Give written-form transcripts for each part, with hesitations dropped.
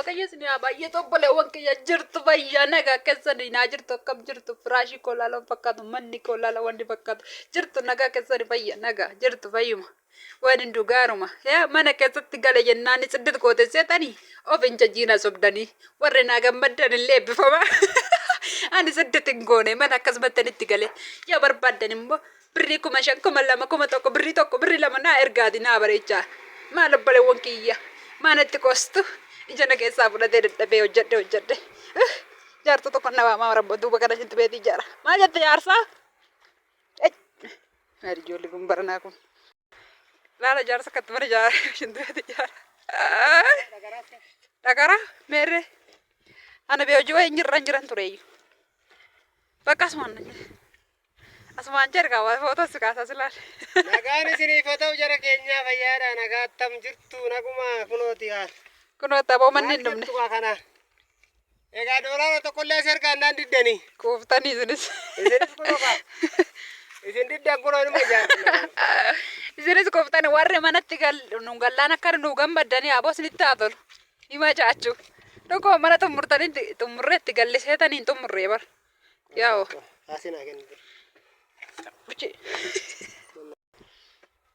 Waaqayyo isin haa baay'atu obboleewwan kiyya jirtu fayyaa nagaa keessanii naa jirtu akkam jirtu firaashii koo laala waan fakkaatu manni koo laala wanni fakkaatu jirtu nagaa keessanii fayyaa nagaa jirtu fayyuma waan hunduu gaaruma yaa mana keessatti gale jennaan siddit goote seetanii of hin jajiina sobdanii warri naa gammaddan illee eebbifama ani siddit hin goone mana akkasumatti itti gale yoo barbaaddan immoo Birrii 5000, 2000, 1000, birrii 1, birrii 2 naa ergaati naa bareechaa. Maal obboleewwan kiyya maa natti qoostu ija na keessaa fudhatee dadhabee hojjedhe hojjedhe. Jaartuu tokko na waamaa rabbo duuba kana shinti beetii ijaara. Maal jette jaarsaa? Maal ijoolli kun baranaa kun. Laala jaarsa akkatti mana ijaara shinti beetii ijaara. Dhagara meerre. Ana bee hojii wayii hin jirran jiran tureeyyu. Bakka asumaan. Asumaan jedhi kaa waa footoo si kaasaa si laal. Nagaan isiniif haa ta'u jara keenyaa fayyaadha nagaa attam jirtu naguma kunooti haa. Kunoo tapoo manni hin Maal dhumne. jettu kaa kana. Egaa doolaara tokkollee as ergaan naan diddani. Kuuftanii isinis. Isinis kunoo kaa. Isin diddan kunoo inuma ijaarranna. Isinis kuuftanii warri manatti gal nu gallaan akka nu gammaddanii aboo isinitti haa tolu. Himaa caachuu. Dhuguma mana xumurtanii xumurree itti galliseetanii hin xumurree bar. Yaa'u. Kaasii naa kenni. Uchi.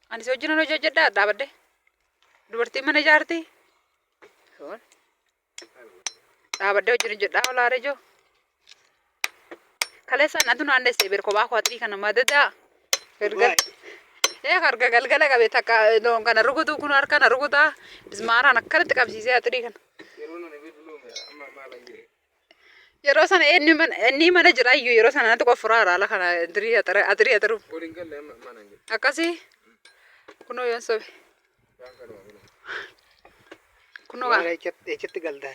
Ani si wajjin hojii hojjedhaa dhaabadde. Dubartiin mana ijaarti. Dhaabadde wajjin hojjedhaa olaaree joo. Kaleessaan atu naannessee beer kophaa koo axrii kana madadaa. Galgal. Ee harka galgala qabe takka loon kana rukutu kun harka na rukutaa. Bismaaraan akkanatti qabsiisee axrii kana. Yeroo nani bilbiluume amma maal hin jedhe. Yeroo sana inni mana inni mana jira iyyuu yeroo sana natti qoffuraa jira ala kana dirii axire axirii axiru. Ol hin galle amma mana hin jedhe. Akkasii kunoo yoon sobe Waan kanuma kunoo. kunoo Waan kana. echatti galta.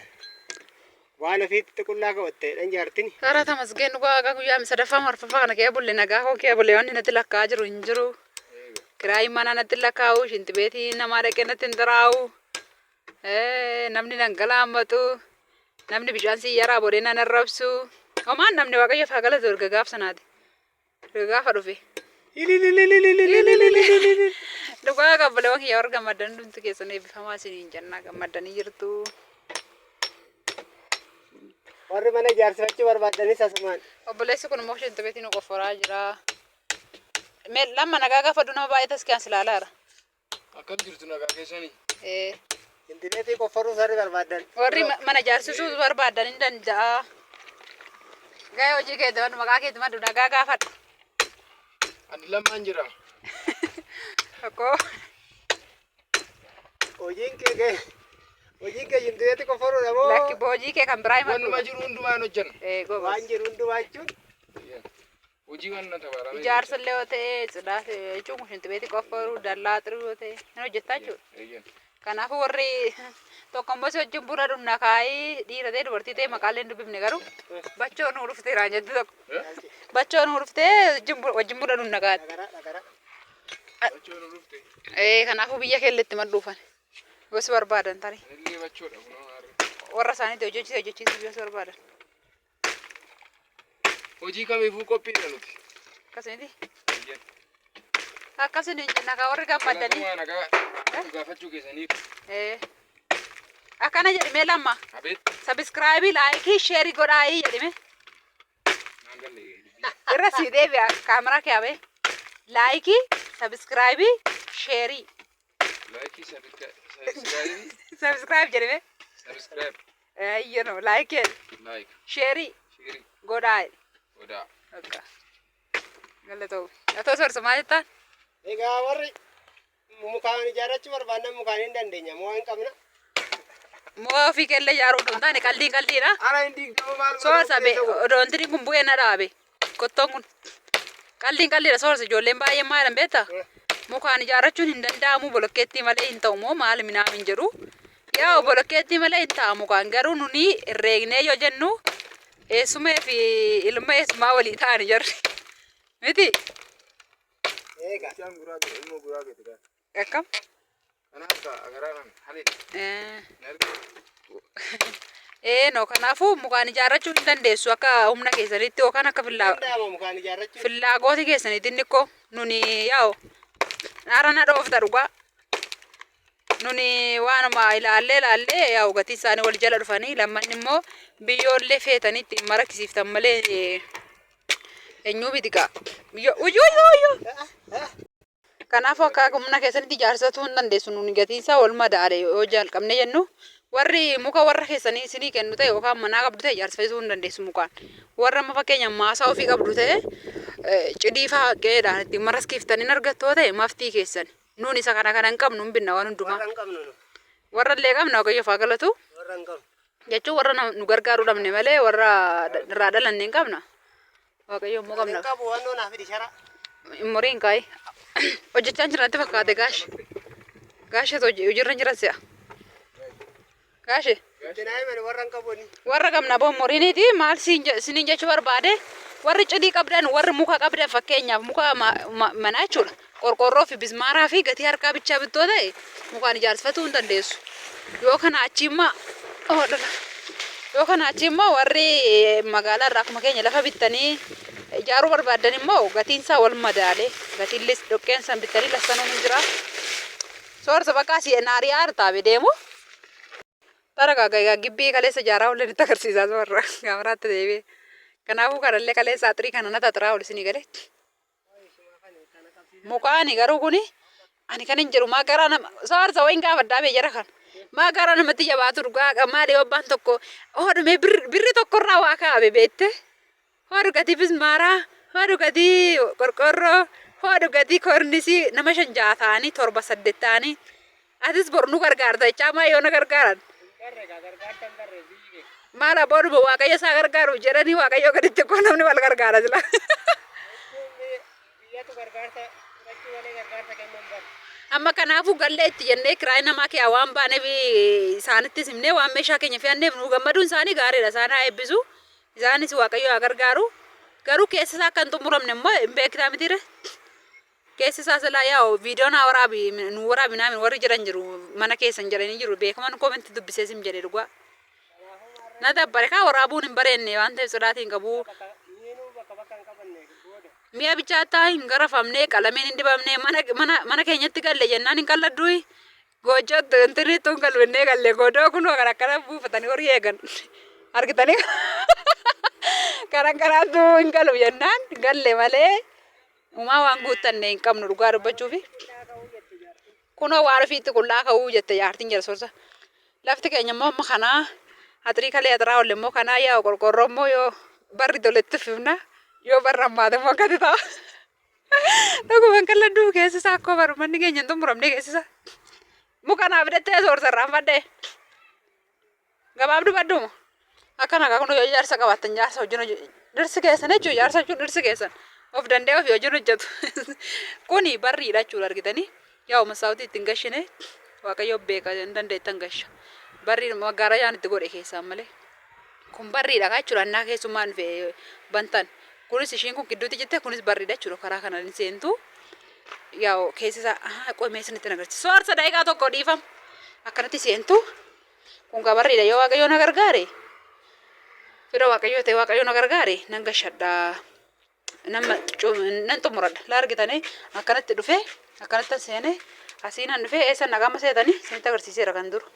Waan ofiitti qullaa kawatte dhan jaartini. Karaa tamasgeen dhugaa waaqa guyyaa sadaffaa marfaffaa kana kee bulle nagaa koo kee bulle wanni natti lakkaa'aa jiru hin jiru. Kiraayi manaa natti lakkaa'u shintibeetii namaa dhaqee natti hin xiraa'u. Namni nan galaammatu. Namni bishaan sii yaraa bodee nan arrabsu. Homaan namni waaqayyoof haa galatu erga gaaf sanaati. Erga gaafa dhufe. Dhugaa qabbalee kiyya warra gammaddan hundumti keessan eebbifamaa isiniin jennaa gammaddanii jirtu. Warri mana ijaarsifachuu barbaadanis asumaan. Obboleessi kun immoo shintibeetii nu qofforaa jira. Mee lamma nagaa gaafadhu nama baay'ee taskiyaan si ilaalaa jira. Akkam jirtu nagaa keessanii? Ee. Intineetii qofforuu sarri barbaaddan. Warri mana ijaarsisuu barbaadan hin danda'a. Gahee hojii keetti madhu maqaa keetti madhu nagaa gaafadhu. Ani lammaan jira. Tokko. Hojiin kee kee hojiin kee intineetii qofforuudha moo? Lakki hojii kee kan biraa himadhu. Wanuma jiru hundumaa hin hojjenna. Ee Waan gobas. jiru hundumaa jechuun Hojii waan na tabaarame. Ijaarsa illee yoo ta'e tsidaat jechuun shintibeetii qofforuu dallaa xiruu yoo ta'e hin hojjettaa jechuudha. Eeyyan. Kanaafuu warri tokko immoo si wajjin buna dhugna kaayii dhiira ta'e dubartii ta'e maqaalee hin dubbifne garuu bachoo nuu dhuftee irraan jetti tokko. Bachoo nuu dhuftee wajjin buna dhugna kaa'atti. Dhagaraa dhagaraa. Bachoo nu dhufte. Ee kanaafuu biyya keellee itti madduufan. Gosi barbaadan tarii. Anillee bachoodha kunoo har'a. Warra isaaniitti hojjechiise hojjechiisuuf yoo si barbaadan. Hojii kamiifuu qophiidha nuti. Akkas miti. Eeyyan. Akkas hin jenna kaa warri gammaddanii. Galatoomaa nagaa nu gaafachuu keessaniif. Ee. Akkana jedhi mee lamma. Abeet Sabiskiraayibii, laayikii, sheerii godhaayii jedhi mee. naan galle. Irra sii deebi'a kaameraa kee abee. Laayikii, sabiskiraayibii, sheerii. Laayikii sabiskiraayibii Sabiskiraayib jedhi mee. sabiskiraayib Eeyyano laayikii jedhi. Like Sheerii sheerii godhaa jedhi. godhaa. Bakka. Galatoomi. Atoo sorsa maal jettaan? Egaa warri mukaan ijaarrachuu barbaannan mukaan hin dandeenya. Moo hin qabna. Moo ofii keellee ijaaruu odoo hin taane qaldiin qaldiidha. Ara hin diigdama maal Soorsa be odoo intini kun bu'ee na dhaabe. Qottoon kun qaldiin qaldiidha soorsa ijoolleen baay'een maal jedhan beektaa? Mukaan ijaarrachuun hin danda'amu bolokkeettii malee hin ta'u moo maal minaamin jedhu. Yaa bolokkeettii malee hin ta'a mukaan garuu nuni herreegnee yoo jennu eessumee fi ilma eessumaa walii ta'ani jarri. Miti Eega. Bishaan guraa ilmoo guraa gadi gaa. akkam? Kanaaf kaa agaraa kan halee hin arginu. Ee no kanaafuu mukaan ijaarrachuu hin dandeessu akka humna keessanitti yookaan akka fillaa Danda'ama mukaan ijaarrachuun. fillaagooti keessanitti inni koo nuni yaa'u dhaara na dhoofta dhugaa. Nuni waanuma ilaallee ilaallee yaa'u gatii isaanii wal jala dhufanii lamman immoo biyyoollee feetanii ittiin marakkisiiftan malee eenyuu miti gaa. Biyyoo uyyuu uyyuu uyyuu. Kanaafuu akka humna keessanitti ijaarsatuu hin dandeessu. Nuni gatiin isaa wal madaale yoo jalqabne jennu warri muka warra keessanii isinii kennu ta'e yookaan manaa qabdu ta'e ijaarsifachuu hin dandeessu mukaan. Warra amma fakkeenyaaf maasaa ofii qabdu ta'e cidii fa'aa qe'eedhaan ittiin maraskiiftanii hin argattu yoo ta'e maftii keessan. Nuun isa kana kana hin qabnu hin binna waan hundumaa. Warra hin qabnu nu. Warra illee qabna Waaqayyoof haa galatu. Warra hin qabnu. Jechuun warra nu gargaaruu dhabne malee warra irraa dhalanne hin qabna. Waaqayyo immoo Ani hin qabna. qabu wannoo naa fidi shara. Muriin kaayi. Hojjechaa hin jiran natti fakkaate gaashi. Gaasheetu hojiirra hin jiran si'a. Gaashe. Itti naa himani warra hin qabu ani. Warra qabna boo muriiniiti maal siin siniin jechuu barbaade warri cidii qabdan warri muka qabdan fakkeenyaaf muka manaa jechuudha. Qorqoorroo fi bismaaraa fi gatii harkaa bichaa bittoo ta'e mukaan ijaarsifatuu hin dandeessu. Yoo kana achii immoo oh, dhala. Yoo kana achii immoo warri magaalaa irraa akkuma keenya lafa bittanii ijaaruu barbaaddan immoo gatiin isaa wal madaale gatiin dhoqqeen san bittanii lassanuun hin jira. Soorsa bakka asii naariyaa artaabe deemu. Tara gaa gibbii kaleessa ijaaraa oolle nutti agarsiisaa warra kaameraatti deebi'e. Kanaafuu kanallee kaleessa axirii kana nata xiraa ol isinii galee. Mukaani garuu kuni ani kan hin jedhu maa garaa nama soorsa wayin gaafadhaa bee jara kana. Maa garaa namatti jabaatu dhugaa maali abbaan tokko hodhumee birri tokkorraa waa kaa'ame beekte. Hodhu gatii bismaaraa, hodhu gatii qorqorroo, hodhu gatii kornisii nama shan ja'a ta'anii torba saddeet ta'anii atis bor nu gargaarta jechaa maa yoo na gargaaran. Barre gaa gargaarta hin barre biyyi kee. Maal abboodhuma Waaqayyo isaa gargaaruuf jedhanii Waaqayyo gaditti koo namni wal gargaara sila. Jechuun biyyatu gargaarsa fudhachuu malee gargaarsa kennuu hin barre. Amma kanaafuu gallee itti jennee kiraayii namaa kee waan baaneef isaanittis himnee waan meeshaa keenya fe'anneef nu gammaduun isaanii gaariidha. Isaan haa eebbisu. Isaanis Waaqayyo haa gargaaru. Garuu keessa isaa akka hin xumuramne immoo hin beektaa mitiire. Keessi isaa silaa yaa'u viidiyoo naa waraabi nu waraabi naamin warri jedhan jiru mana keessan jedhanii jiru beekaman koomenti dubbisee sim jedhe dhugaa. Na dabbare kaa waraabuun hin bareenne waan ta'eef sodaatiin qabu. Miinuu bakka bakka hin qabanne booda. Mi'a bichaataa hin garafamne qalamiin hin dibamne mana mana mana keenyatti galle jennaan hin qalladduuyi. Goojjootti intini tun galmennee galle godoo kunoo kan akkana buufatanii horii eegan argitanii kan akkanaatu hin galu jennaan galle malee Umaa waan guuttanne hin qabnu dhugaa dubbachuufi. Kunoo waan ofiitti qullaa ka'uu jette jaartiin jala sorsa. Lafti keenya immoo amma kanaa axirii kalee axiraa olle immoo kanaa yaa'u qorqoorroo immoo yoo barri toletti fifna yoo barri hammaate immoo akkati ta'a. Dhuguman kalladuu keessi isaa akkoo baru manni keenya hin xumuramne keessi isaa. Muka naa fidattee soorsa irraan fadhee. Gabaabduu badduuma. Akkana kaa kun yoo jaarsa qabaattan jaarsa wajjin hojii dhirsi keessan jechuun jaarsa jechuun dhirsi keessan of danda'ee ofii wajjin hojjetu. Kuni barriidha jechuudha argitanii. Yaa masaawutii ittiin gashine waaqayyo beeka hin dandeettan gasha. Barriin maggaarajaan itti godhe keessaan malee. Kun barriidha kaa jechuudha annaa keessummaan dhufe bantan. Kunis ishiin kun gidduutti jette kunis barriidha jechuudha karaa kanaan hin seentu. Yaa keessa isaa qoy mee isinitti agarsiisa. Soorsa daqiiqaa tokko dhiifama. Akkanatti seentu. Kun gabarriidha yoo Waaqayyo na gargaare fira Waaqayyoo ta'e Waaqayyo na gargaare nan gashadha. Nama nan xumuradha. Laa argitanii akkanatti dhufee akkanatti seene asii nan dhufee eessa naqama seetanii isinitti agarsiiseera kan duru.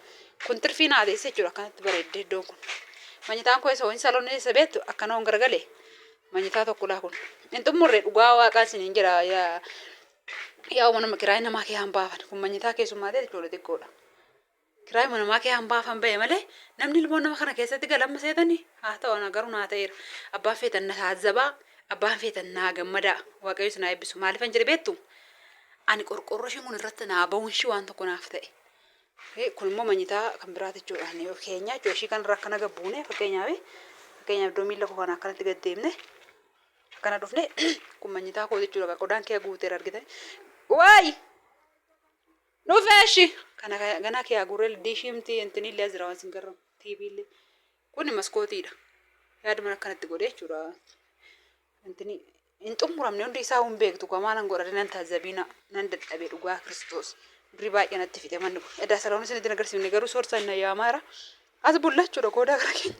Kun tirfii naa teessee jechuudha akkanatti bareeddee iddoon kun. Manyitaan koo eessa ho'iin saloon eessa beektu akkana hon garagalee manyitaa tokko laa kun. Hin xumurre dhugaa waaqaa isiniin jedha yaa yaa nama kiraayii namaa kee hambaa kun manyitaa keessummaa ta'e jechuudha xiqqoodha. Kiraayuma namaa kee hambaafan ba'e malee namni ilmoo nama kana keessatti galamma seetanii haa ta'u ana garuu naa ta'eera. Abbaan feetan na taazzabaa, abbaan feetan naa gammadaa. Waaqayyo isin haa eebbisu. Maaliifan jedhe beektu? Ani qorqoorroo ishiin kun irratti naa ba'uun ishii waan tokko naaf ta'e. Kun immoo manyitaa kan biraati jechuudha. Ani keenya jechuudha. Ishii kanarra akkana gad buune fakkeenyaaf fakkeenyaaf iddoo miila koo kana akkanatti gad deemne akkana dhufne kun manyitaa koo jechuudha. Qodaan kee guuteera argitanii. Waay! Dhufee eshi. Kana ganaa kee haguuree diishii mti intini illee as jira waan sin garramu TV illee. Kuni maskootiidha. Yaaduma akkanatti godhee jechuudha. Intini hin xumuramne hundi isaa hin beektu kamaa nan godhadhe nan taazzabiina nan dadhabe dhugaa Kiristoos. Birrii baay'ee natti fixe manni kun. Edaa saloon isinitti hin agarsiifne garuu soorsa hin yaamaa jira. As bulla jechuudha goodaa gara keenya.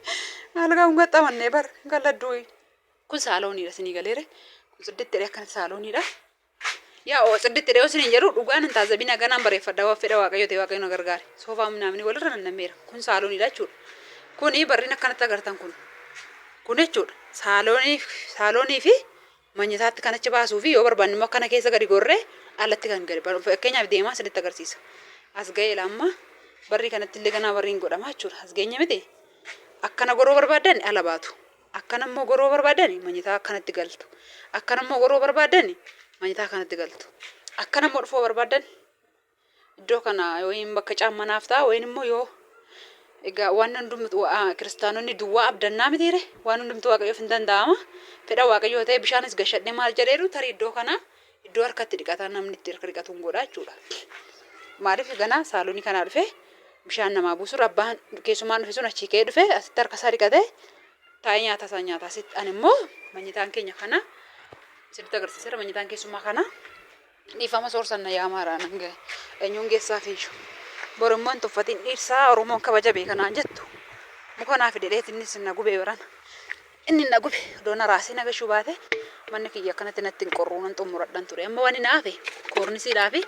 Algaa kun gaxxamannee bar galladduu. Kun saalooniidha isinii galeere. Kun sidditti jedhee akkanatti saalooniidha. Yaa oo tsidditti dhiyoo isin hin jedhu dhugaan hin taazabina ganaan bareeffadha waan fedha Waaqayyo ta'e Waaqayyo na gargaare. Soofaa namni walirra nannameera. Kun saalooniidha jechuudha. Kuni barriin akkanatti agartan kun. Kun jechuudha. Saaloonii saaloonii fi manyitaatti kan achi baasuu fi yoo barbaanne immoo akkana keessa gadi gorree alatti kan gadi baanu. Fakkeenyaaf deemaa isinitti agarsiisa. As ga'eera amma barrii kanatti illee ganaa barriin godhama jechuudha. As geenye miti. Akkana goruu barbaaddan ala baatu. Akkana immoo goruu barbaaddan manyitaa akkanatti galtu. Akkana immoo goruu barbaaddan manyitaa akkanatti galtu. Akkana immoo dhufuu barbaaddan iddoo kana yookiin bakka caammanaaf ta'a yookiin immoo yoo egaa waan hundumtu kiristaanonni duwwaa abdannaa mitiire waan hundumtu Waaqayyoof hin danda'ama. Fedha Waaqayyoo ta'e bishaanis gashadhee maal jedheeru tarii iddoo kana iddoo harkatti dhiqataa namni itti harka dhiqatuun godha jechuudha. Maaliif ganaa saalonii kanaa dhufe bishaan namaa buusu abbaan keessumaan dhufe sun achii ka'ee dhufe asitti harka isaa dhiqatee taa'ee nyaata isaa nyaata asitti. Ani immoo manyitaan keenya kana isinitti agarsiiseera, manyitaan keessumaa kana. Dhiifama soorsan na yaamaara nan gahe eenyuun geessaa fiiyyu. Bor immoo hin tuffatin dhiirsaa Oromoon kabaja beekanaan jettu. Muka naa fide dheet innis na gubee barana. Inni na gube odoo na raasee na gashuu baate manni kiyya akkanatti natti hin qorruu nan xumuradhan ture. Amma wanni na hafe koornisiidhaa fi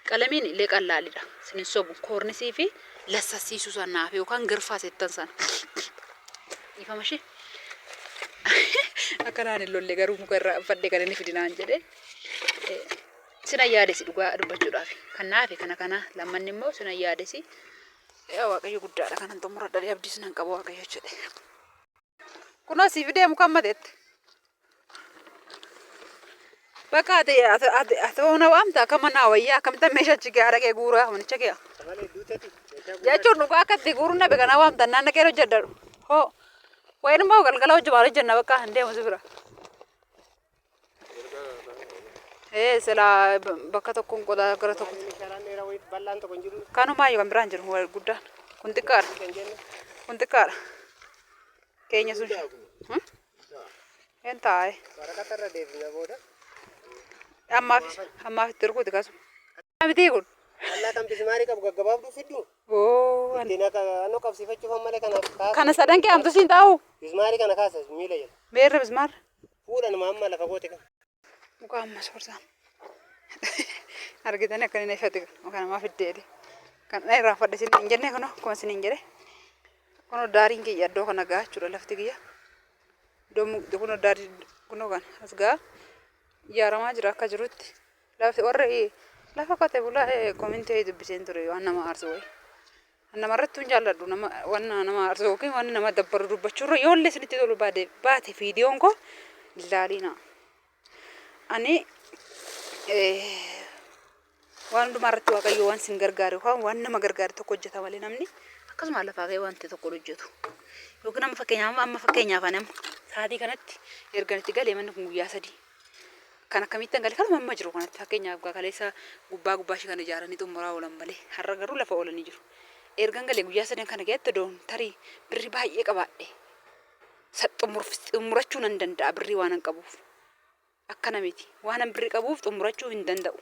qalamiin illee qallaalidha. Isin hin sobu koornisii fi lassasiisuu san na hafe yookaan girfaa settan sana. Dhiifama ishee. Akka naan hin lolle garuu muka irraa uffadhe kan inni fidinaan jedhee. Sina yaadesi dhugaa dubbachuudhaaf kan naafe kana kana lammanni immoo sina yaadesi. Yaa Waaqayyo guddaadha kanan xumuradha abdiis nan qaba Waaqayyo jedhe. Kunoo siif deemu kan mateetti. Bakka ati ati ati ati ona waamta akka manaa wayyaa akkamitti meeshaa achi kee dhaqee guuraa manicha kee. Sagalee duutati. Jechuun dhugaa akka itti guuruun dhabe kana waamta naan dhaqee hojjedha. Hoo wayin immoo galgala hojii hojjenna bakka hin deemu si bira. Ee silaa bakka tokkoon qodaa gara tokko. Meeshaalaan dheeraa wayii bal'aan tokko hin jiru. Kanumaayyuu kan biraan jiru wal guddaan. Kun xiqqaadha. Kan jenne. Kun xiqqaadha. Keenya sun. Hin taa'e. Waraqata irra deebina booda. Ammaaf ammaaf itti rukuti kasuma. Miti kun. Bal'aa kan bismaarii qabu gaggabaabduu fiddu. Oo. Ittiin akka annoo qabsiifachuuf ammalee kanaaf kaasa. Kana sadan kee hamtu siin taa'u. Bismaarii kana kaasa miila jala. Meerra bismaar. Fuudhan amma lafa goote kan. Muka amma soorsaan. Argitanii akka inni ifate muka namaa fiddeeti. Kan irraa fadhe isin hin jenne kunoo akkuma isin hin jedhe. Kunoo daariin kiyya iddoo kana gahaa jechuudha lafti kiyya. Iddoo mukti kunoo daarii kunoo kan as gahaa ijaaramaa jira akka jirutti. Lafti warri lafa qote bulaa komintii dubbiseen ture waan nama aarsu wayi. Namarrattuu hin jaalladhu nama waan nama aarsu yookiin waan nama dabbaru dubbachuurra yoo illee isinitti tolu baate baate viidiyoon koo ilaaliina. Ani waan hundumaa irratti Waaqayyo waan sin gargaare yookaan waan nama gargaare tokko hojjeta malee namni akkasuma lafaa ka'ee wanti tokko hojjetu. Yookiin amma fakkeenyaaf amma fakkeenyaaf ani amma sa'aatii kanatti erga itti galee manni kun guyyaa 3. Kan akkamittan gale kanuma amma jiru kanatti fakkeenyaaf gaa kaleessa gubbaa gubbaa ishee kana ijaaranii xumuraa oolan malee har'a garuu lafa oolanii jiru. Ergan galee guyyaa sadan kana keessatti odoon tarii birrii baay'ee qabaadhe xumurachuu nan danda'a birrii waan hin qabuuf. Akkana miti waan an birrii qabuuf xumurachuu hin danda'u.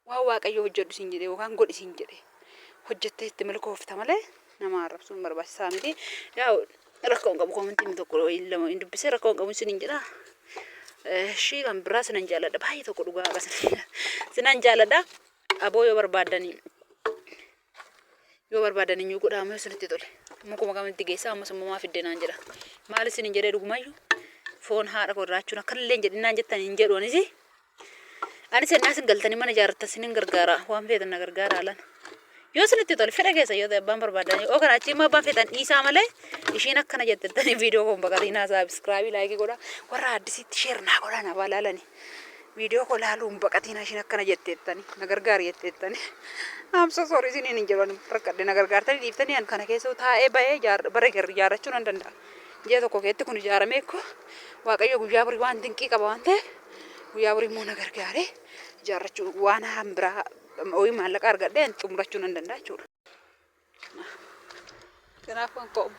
Waan Waaqayyo hojjedhu siin jedhe yookaan godhi siin jedhe hojjettee itti milkoofta malee nama arrabsuun barbaachisaa miti. Yaa rakkoo hin qabu koomentiin tokko lama hin dubbisee rakkoo hin qabu isiniin jedha. Ishii kan biraa sinan jaalladha baay'ee tokko dhugaa waaqa sinan jaalladha. Aboo yoo barbaaddanii yoo barbaadan iyyuu godhaa amma isinitti tole. Mukuma kamitti geessaa ammas immoo maa fidde naan jedha. Maal isin hin jedhee dhugumayyuu foon haadha koo irraachuun akkanillee hin jedhin naan jettan hin jedhu anis. Anis ennaa isin galtanii mana ijaarrattan isinin gargaara waan feetan na gargaara alan. Yoo isinitti tole fedha keessa yoo ta'e abbaan barbaadan yoo kana achii immoo abbaan feetan dhiisaa malee ishiin akkana jettettanii viidiyoo koon baqatinaa saabiskiraabii laayikii godhaa warra addisiitti sheer naa godhaa na balaalani. Viidiyoo koo laaluu hin baqatinaa ishiin akkana jetteettanii na gargaari jetteettanii. I'm so sorry isiniin hin jedhu ani rakkadhe na gargaartanii dhiiftanii an kana keessa taa'ee bahee bara ijaarrachuu nan danda'a. Ji'a tokko keessatti kun ijaaramee koo Waaqayyo guyyaa borii waan dinqii qaba waan ta'eef guyyaa borii immoo na gargaaree ijaarrachuu waan biraa ho'i maallaqa argadhee xumurachuu nan danda'a jechuudha. Kanaaf kan ka'u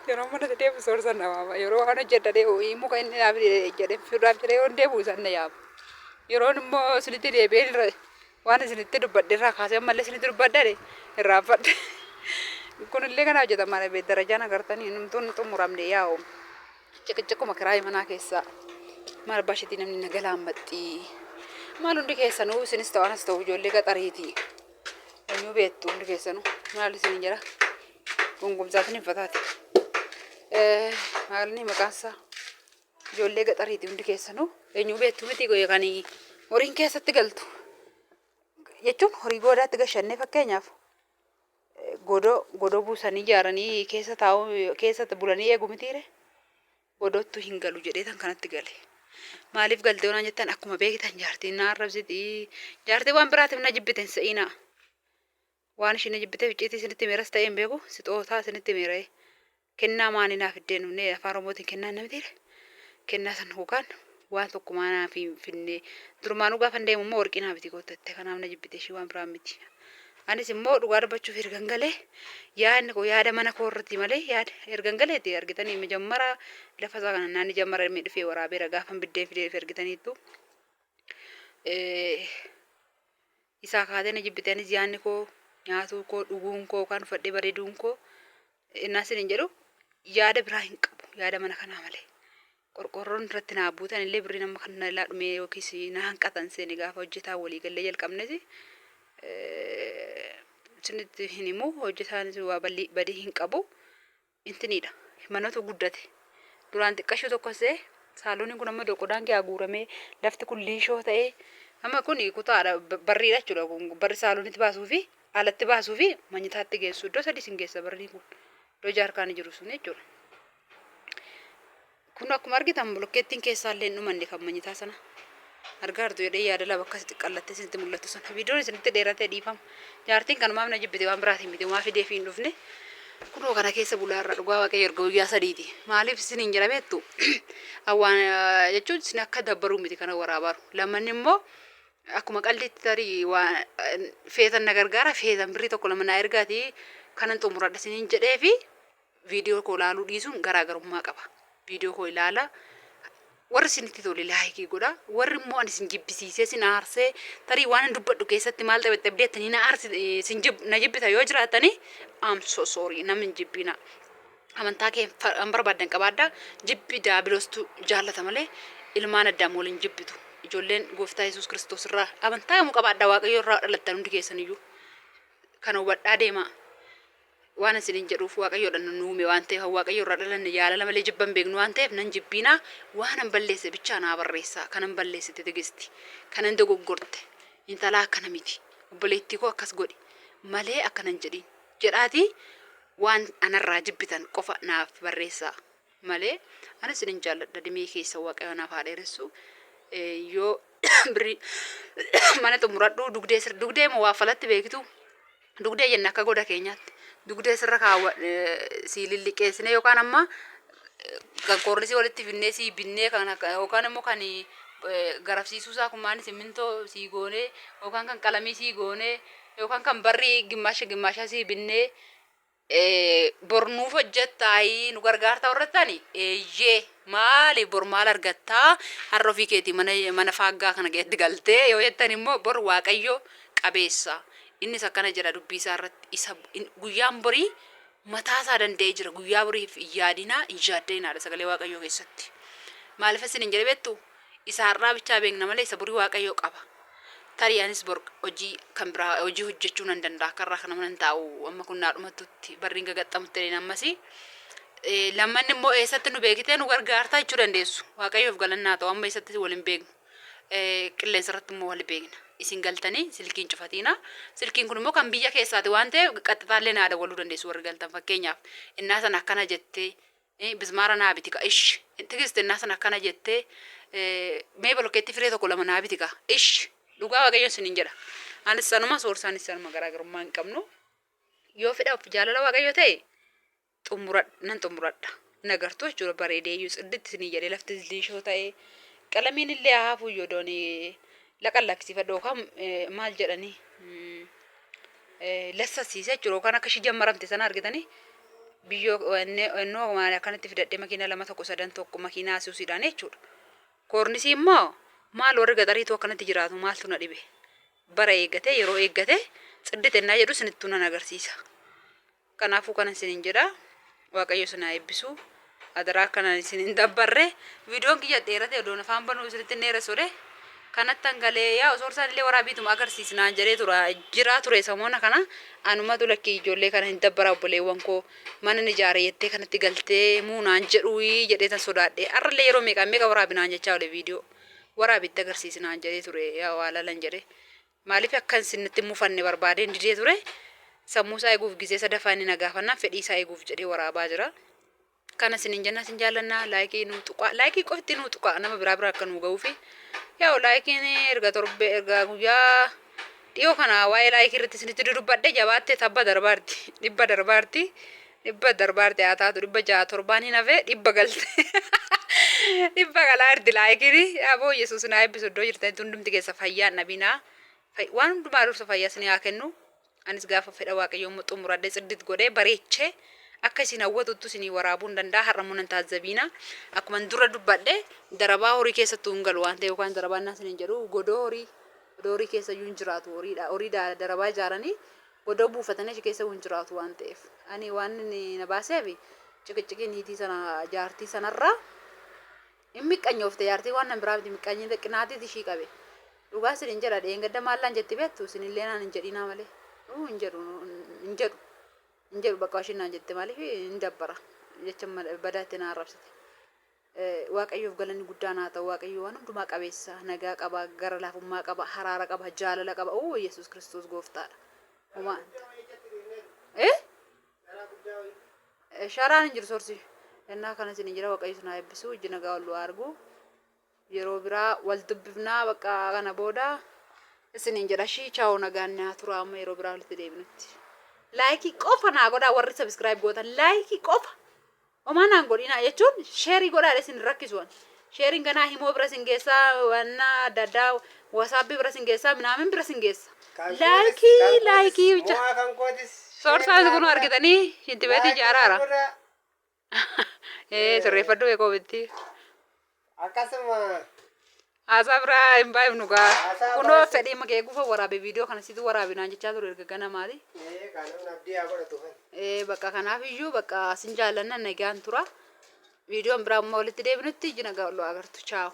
yeroo mana deemu soorsan na waama. Yeroo waan hojjedhadhee ho'i muka inni naaf jedhee fiduudhaaf jedhee yoon deemu isaan na yaama. Yeroon immoo isinitti deebi'ee irra waan isinitti dubbadhe irraa kaasee ammallee isinitti dubbadhe irraanfadhe. Kunillee kana hojjetama darajaan agartanii numtuun xumuramne yaa'u. Ciqiciquma kiraayii manaa keessaa maal abbaa isheetii namni na galaan maxxii. Maal hundi keessanuu isinis ta'u anas ta'u ijoollee gaxariiti. Eenyuu beektu hundi keessanuu maal isiniin jedha gungumsaatiin hin fataati. Maalni maqaan isaa ijoollee gaxariiti hundi keessanuu eenyuu beektu miti kan horiin keessatti galtu jechuun horii goodaatti gashannee fakkeenyaaf godoo godoo buusanii ijaaranii keessa taa'uu keessatti bulanii eegu mitiire. Godottu hin galu jedhee tan kanatti gale. Maaliif galte yoo naan jettan akkuma beektan jaartiin na arrabsiti. Jaartii waan biraatiif na jibbite hin se'inaa. Waan ishiin na jibbiteef icciitii isinitti himeeras ta'ee hin beeku sixootaa isinitti himeera. Kennaa maanii naa fiddee dhufnee afaan Oromootiin kennaa namitiire. Kennaa san yookaan waan tokko maa naaf hin finne. Durumaanuu gaafan deemu immoo warqii naa biti kootta jette kanaaf na jibbite ishii waan biraa miti. Anis immoo dhugaa dubbachuuf ergan galee yaadni koo yaada mana koo irratti malee yaada ergan galeeti argitanii mijammara lafa isaa kana naanni jammara dhimee dhufee waraabeera gaafan biddeen fidee dhufe argitaniittu. Isaa kaatee na jibbite anis yaadni koo nyaatuu koo dhuguun koo kan uffadhee bareeduun koo innaa isin hin jedhu yaada biraa hin qabu yaada mana kanaa malee. Qorqoorroon irratti naa buutan illee birriin amma kan na ilaa dhumee yookiis na hanqatan seeni gaafa hojjetaa walii gallee jalqabnes isinitti hin himu hojjetaanis waa badii hin qabu intiniidha manatu guddate duraan xiqqashuu tokko see saalooniin kun amma qodaan kee haguuramee lafti kun liishoo ta'ee amma kun kutaadha barriidha jechuudha kun barri saaloonitti baasuu fi alatti baasuu fi manyitaatti geessu iddoo sadii sin geessa barriin kun iddoo jaarkaan jiru sun jechuudha. Kun akkuma argitan bolokkeettiin keessaa illee hin dhumanne kan manyitaa sana. Argaa jirtu jedhee yaada laba akkas xiqqallattee isinitti mul'attu sana. Viidiyoon isinitti dheeratee dhiifama. Jaartiin kanumaaf na jibbite waan biraatiin miti. Homaa fideefii hin dhufne. Kunoo kana keessa bulaa irra dhugaa waaqayyo erga guyyaa sadiiti. Maaliif isiniin jedha beektu? Awwaan jechuun isin akka dabbaruu miti kana waraabaaru. Lammanni immoo akkuma qaldiitti tarii waan feetan na gargaara feetan birrii tokko lama naa ergaatii kanan xumuradha isiniin jedhee fi Viidiyoo koo ilaaluu dhiisuun garaagarummaa qaba. Viidiyoo koo ilaala. Warri isinitti tole laayikii godha. Warri immoo ani isin jibbisiisee isin aarsee tarii waan hin dubbadhu keessatti maal xabaxabdee jettanii na aarsi isin na jibbita yoo jiraattanii I'm so sorry nama hin jibbina. Amantaa kee hin barbaaddan qabaadha. Jibbi daabiloostu jaallata malee ilmaan addaam waliin jibbitu. Ijoolleen gooftaa Yesuus Kiristoos irraa amantaa yommuu qabaadha Waaqayyo irraa dhalattan hundi keessaniyyuu. Kana hubadhaa deemaa. Waan isiniin jedhuuf Waaqayyoodha nu uume waan ta'eef Waaqayyo irraa dhalanne jaalala malee jibba hin beeknu waan ta'eef nan jibbiinaa waanan balleesse bichaa naa barreessaa kanan balleessite Tigisti kanan dogoggorte intalaa akkana miti obboleettii koo akkas godhi malee akkana hin jedhiin jedhaatii waan anarraa jibbitan qofa naaf barreessaa malee ani isinin jaalladha dimee keessa Waaqayyo naaf haa dheeressu yoo birrii mana xumuradhu dugdee sir dugdee moo waa falatti beektu dugdee jenna akka goda keenyaatti dugdee sirra kaawwa sii lilliqeessine yookaan amma kan koornisii walitti finnee sii binnee kan akka yookaan immoo kan garafsiisuu isaa kun maani simmintoo sii goonee yookaan kan qalamii sii goonee yookaan kan barrii gimmaasha gimmaashaa sii binnee Bor nuuf hojjettaayii nu gargaartaa warra jettani eeyyee maali bor maal argattaa har'a ofii keetii mana mana faaggaa kana keessatti galtee yoo jettan immoo bor waaqayyo qabeessa innis akkana jedha dubbii isaa irratti isa guyyaan borii mataa isaa danda'ee jira guyyaa boriif hin yaadinaa hin yaadda'inaadha sagalee waaqayyoo keessatti maaliif isin hin jedhe beektu Isa har'aa bichaa beekna malee isa borii Waaqayyo qaba. Tarii anis bor hojii kan biraa hojii hojjechuu nan danda'a. Akka irraa kana mana hin taa'u amma kun naa dhumattutti barriin gagaxxamutti jedheen ammasi. Lammanni immoo eessatti nu beekitee nu gargaartaa jechuu dandeessu. Waaqayyoof galannaa ta'u amma eessatti wal hin beeknu. Qilleensa irratti immoo wal beekna. Isin galtanii silkiin cufatiina. Silkiin kun immoo kan biyya keessaati waan ta'eef qaxxitaallee naa dawwaluu dandeessu warri galtan fakkeenyaaf. Innaa sana akkana jettee Bismaara naa biti ka ish. Tigist ennaa sana akkana jettee mee bolokkeetti firee tokko lama naa biti ka ish. Dhugaa waaqayyoon isiniin jedha. Anis sanuma soorsaanis sanuma garaagarummaa hin qabnu. Yoo fedha of jaalala waaqayyoo ta'e xumuradha nan xumuradha. Hin agartuu jechuudha bareedee iyyuu tsidditti isinii jedhee lafti liishoo ta'e qalamiin illee haa hafuu iyyuu doon laqan lakkisiifadhu yookaan maal jedhanii lassasiise jechuudha yookaan akka ishii jammaramte sana argitanii biyyoo ennoo maal akkanatti fidadhee makiinaa lama tokko sadan tokko makiinaa asuusiidhaan jechuudha. Koornisii immoo maal warri gaxariitu akkanatti jiraatu maaltu na dhibe bara eeggatee yeroo eeggatee tsiddite ennaa jedhu isinittuu nan agarsiisa. Kanaafuu kanan isiniin jedha Waaqayyo isin haa eebbisu. Adaraa akkanan isin hin dabbarre. Viidiyoon kiyya dheerate odoon afaan banuu isinitti hin dheeressuure. Kanattan galee yaa soorsaan illee waraabiituma agarsiisnaan jedhee tura jiraa ture samoona kana anumatu lakkii ijoollee kana hin dabbara obboleewwan koo mana ni ijaare jettee kanatti galtee muunaan jedhuuyi jedhee tan sodaadhe. Arrallee yeroo meeqaan meeqa waraabinaan jechaa oole viidiyoo waraabitti agarsiisnaan jedhee ture yaa waa lalan jedhe. Maaliif akka isinitti mufanne barbaadeen didee ture. Sammuu isaa eeguuf gisee sadaffaa inni na gaafannaan fedhii isaa eeguuf jedhee waraabaa jira. Kana isinin jenna, isin jaallannaa. Like nuu tuqaa, like qofti nuu tuqaa, nama biraa bira akka nuu ga'uufi. Yaa likeiin erga torbe erga guyyaa dhiyoo kana waa'ee like irratti isinitti dudubbadhe jabaattee tabba darbaarti, 100 darbaarti, 100 darbaarti. Haa taatu, 607n hin hafee 100 galte, 100 galaarti likeiin. Aboo Yesuus naa eebbisu. Iddoo jirtanitti hundumti keessa fayyaan dhabinaa, waan hundumaa dursa fayyaa isinii haa kennu. Anis gaafa fedha Waaqayyoo immoo xumuradhee tsiddit godhee bareechee akka isin hawwatuttu isinii waraabuu hin danda'a. Har'a immoo nan taazzabiina. Akkuma dura dubbadhe darabaa horii keessattuu hin galu waan ta'eef, yookaan darabaa innaa isiniin jedhu godoo horii keessa iyyuu hin jiraatu. Horiidha, horii darabaa ijaaranii godoo buufatanii achi keessa hin jiraatu waan ta'eef, ani waan inni na baaseef ciqiciqii niitii sana, jaartii sanarraa hin miqqanyoofte. Jaartii waan nan biraa miti, miqqanyii qinaatiiti ishii qabe. Dhugaa isin jedha, dheengadda maallaan jetti beektu? Isinillee naan hin jedhinaa malee. Hin jedhu, hin jedhu, hin jedhu. Bakka ishiin naan jette maaliif hin dabbara jecha badaatti na arrabsite. Waaqayyoof galanni guddaan haa ta'u. Waaqayyo waan hundumaa qabeessa, nagaa qaba, gara laafummaa qaba, haraara qaba, jaalala qaba. Oo, Yesuus Kiristoos gooftaadha. Homaa eh sharaan hin jiru sorsi. Ennaa kana isin jira. Waaqayyo isin haa eebbisu. Iji nagaa ol argu. Yeroo biraa wal dubbifnaa, bakka kana booda isiniin jedha. Shii, chaa'oo, nagaan naa tura amma yeroo biraa walitti deebinutti. Like qofa naa godhaa. Warri subscribe gootan like qofa. Homaa naan godhinaa jechuun share godhaa isin rakkisuwan. Shareiin ganaa himoo bira sin geessaa, wanna adda addaa WhatsApp bira sin geessaa, minaamin bira sin geessa. Like, like bicha. Mo'aa kan kootis. Soorsaas kun argitanii shintibeetii ijaaraara. Ee, sirreeffadhu beekoo bitti. Akkasuma. Haasaa biraa hin baay'ifnu gaa. Haasaa Kunoo baay'ee- fedhii makee gufa waraabe viidiyoo kana situ waraabinaan jechaa ture erga ganamaati. Ee, kan abdii haa godhatu kan. Ee, bakka kanaaf iyyuu bakka sin jaallanna, nagaan tura. Viidiyoon biraa immoo walitti deebinutti iji nagaa ol agartu. Chaaw.